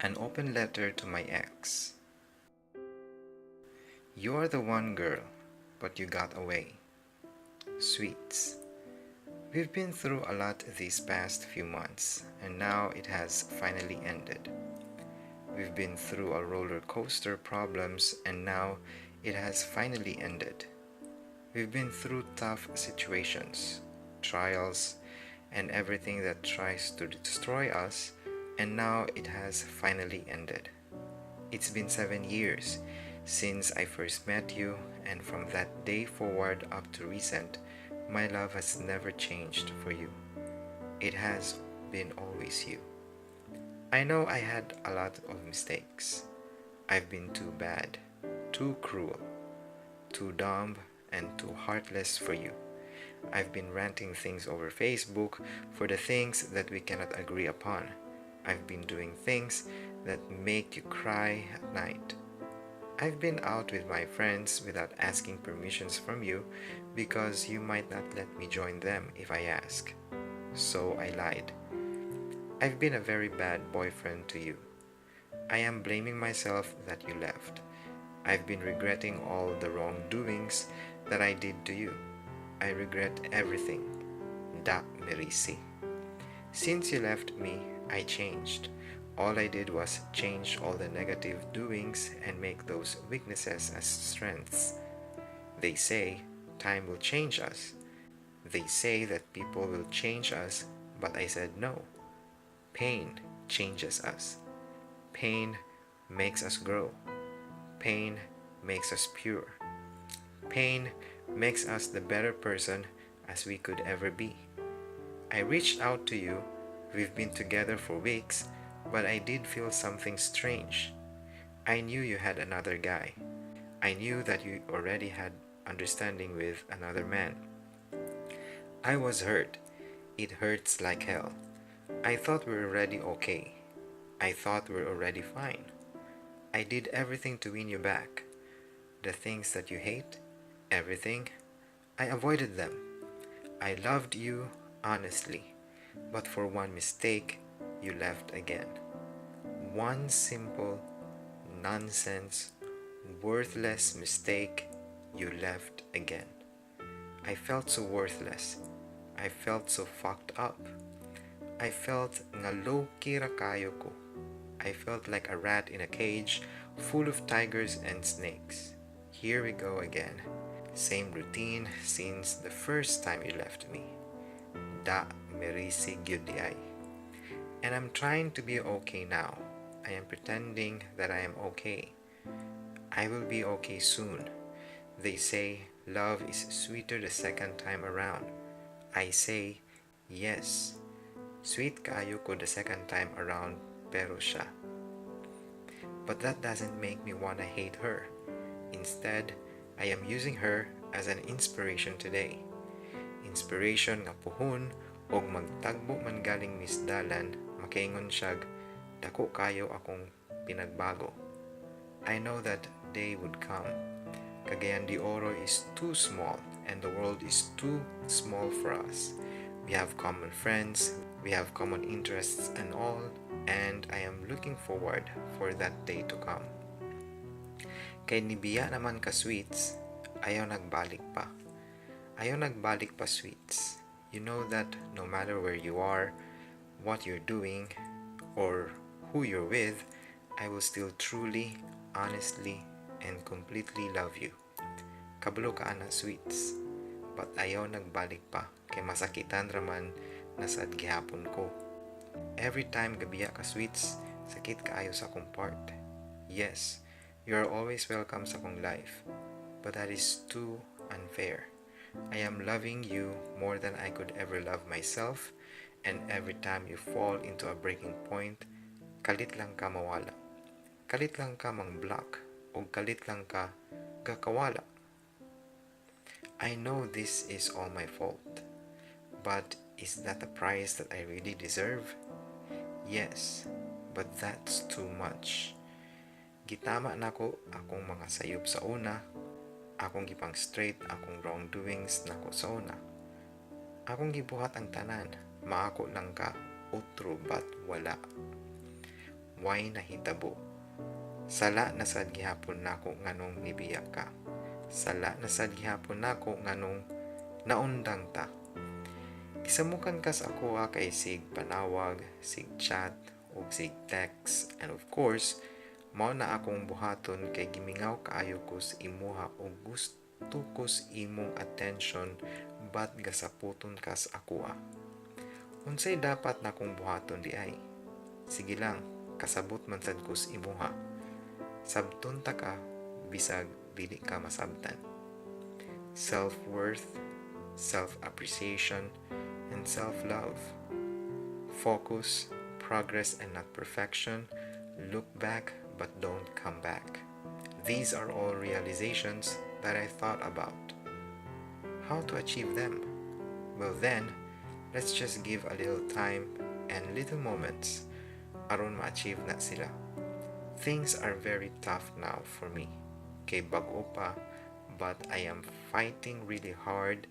An open letter to my ex. You are the one girl, but you got away. Sweets. We've been through a lot these past few months, and now it has finally ended. We've been through a roller coaster problems, and now it has finally ended. We've been through tough situations, trials, and everything that tries to destroy us, and now it has finally ended. It's been 7 years since I first met you, and from that day forward up to recent, my love has never changed for you. It has been always you. I know I had a lot of mistakes. I've been too bad, too cruel, too dumb, and too heartless for you. I've been ranting things over Facebook for the things that we cannot agree upon. I've been doing things that make you cry at night. I've been out with my friends without asking permissions from you because you might not let me join them if I ask. So I lied. I've been a very bad boyfriend to you. I am blaming myself that you left. I've been regretting all the wrongdoings that I did to you. I regret everything. Da merisi. Since you left me, I changed. All I did was change all the negative doings and make those weaknesses as strengths. They say time will change us. They say that people will change us, but I said no. Pain changes us. Pain makes us grow. Pain makes us pure. Pain makes us the better person as we could ever be. I reached out to you. We've been together for weeks, but I did feel something strange. I knew you had another guy. I knew that you already had understanding with another man. I was hurt. It hurts like hell. I thought we were already okay. I thought we were already fine. I did everything to win you back. The things that you hate, everything, I avoided them. I loved you honestly, but for one mistake, you left again. One simple, nonsense, worthless mistake, you left again. I felt so worthless. I felt so fucked up. I felt nga low-key ra kayo ko. I felt like a rat in a cage full of tigers and snakes. Here we go again. Same routine since the first time you left me. Da merisi gyud diay. And I'm trying to be okay now. I am pretending that I am okay. I will be okay soon. They say love is sweeter the second time around. I say, yes. Sweet kaayo ko the second time around, pero siya. But that doesn't make me wanna hate her. Instead, I am using her as an inspiration today. Inspiration nga puhon og magtagbo man galing mi's dalan, makaingon siyag dako kayo akong pinagbago. I know that day would come. Cagayan de Oro is too small and the world is too small for us. We have common friends, we have common interests and all, and I am looking forward for that day to come. Kay nibiya naman ka, sweets, ayaw nagbalik pa. Ayaw nagbalik pa, sweets. You know that no matter where you are, what you're doing, or who you're with, I will still truly, honestly, and completely love you. Kabalo ka ana, sweets. But ayaw nagbalik pa kay masakitan raman na sad gihapon ko. Every time gabiya ka, sweets, sakit kaayo sa akong part. Yes, you are always welcome sa akong life, but that is too unfair. I am loving you more than I could ever love myself, and every time you fall into a breaking point, kalit lang ka mawala. Kalit lang ka mang block, o kalit lang ka gakawala. I know this is all my fault, but is that the price that I really deserve? Yes, but that's too much. Gitama nako akong mga sayop sa una, akong gipang straight akong wrongdoings nako sa una. Akong gibuhat ang tanan, maako lang ka, utro, but wala. Why nahitabo? Sala na sad gihapon nako nganong nibiya ka. Sala na sad gihapon nako nganong naundang ta. Gisamukan kas ako kay sig panawag, sig chat, ug sig text, and of course, mao na akong buhaton kay gimingaw kaayo ko sa imuha ug gusto ko sa imong attention, but gasaputon kas akoa. Unsay dapat nakong buhaton diay? Sige lang, kasabot man sad ko sa imuha. Sabton ta ka bisag dili ka masabtan. Self-worth, self-appreciation, and self-love. Focus, progress and not perfection. Look back but don't come back. These are all realizations that I thought about. How to achieve them? Well then, let's just give a little time and little moments aron ma-achieve na sila. Things are very tough now for me. Kay bag-o pa, but I am fighting really hard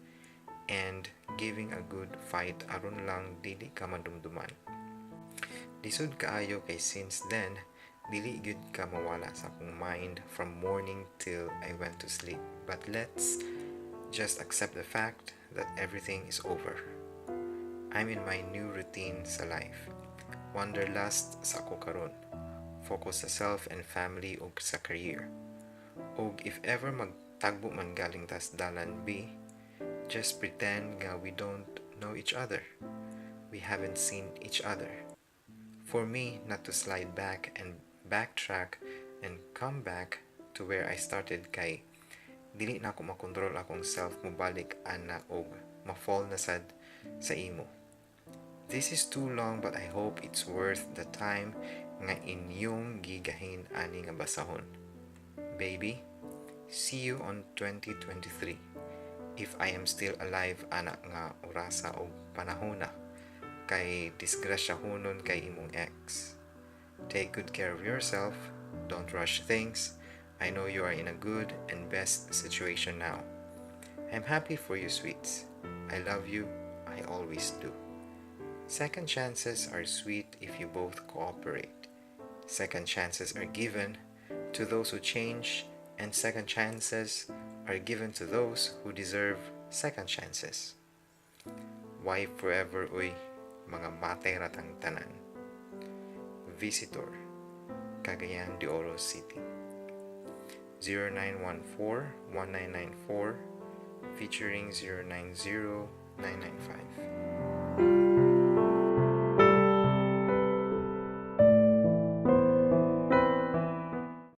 and giving a good fight aron lang dili ka madumduman. Lisod kaayo kay since then, dili gyud ka mawala sa akong mind from morning till I went to sleep. But let's just accept the fact that everything is over. I'm in my new routine sa life. Wanderlust sa ako karon. Focus sa self and family ug sa career. Og if ever magtagbo man galing tas dalan B, just pretend nga we don't know each other. We haven't seen each other. For me not to slide back and backtrack and come back to where I started kay dili na ako makontrol akong self mobalik ana og ma-fall na sad sa imo. This is too long, but I hope it's worth the time nga inyong gigahin ani nga basahon. Baby, see you on 2023. If I am still alive ana nga orasa og panahona kay disgrasyahonon kay imong ex. Take good care of yourself. Don't rush things. I know you are in a good and best situation now. I'm happy for you, sweets. I love you. I always do. Second chances are sweet if you both cooperate. Second chances are given to those who change, and second chances are given to those who deserve second chances. Why forever uy, mga matay ratang tanan. Visitor, Cagayan de Oro City. 0914-1994 featuring 090995.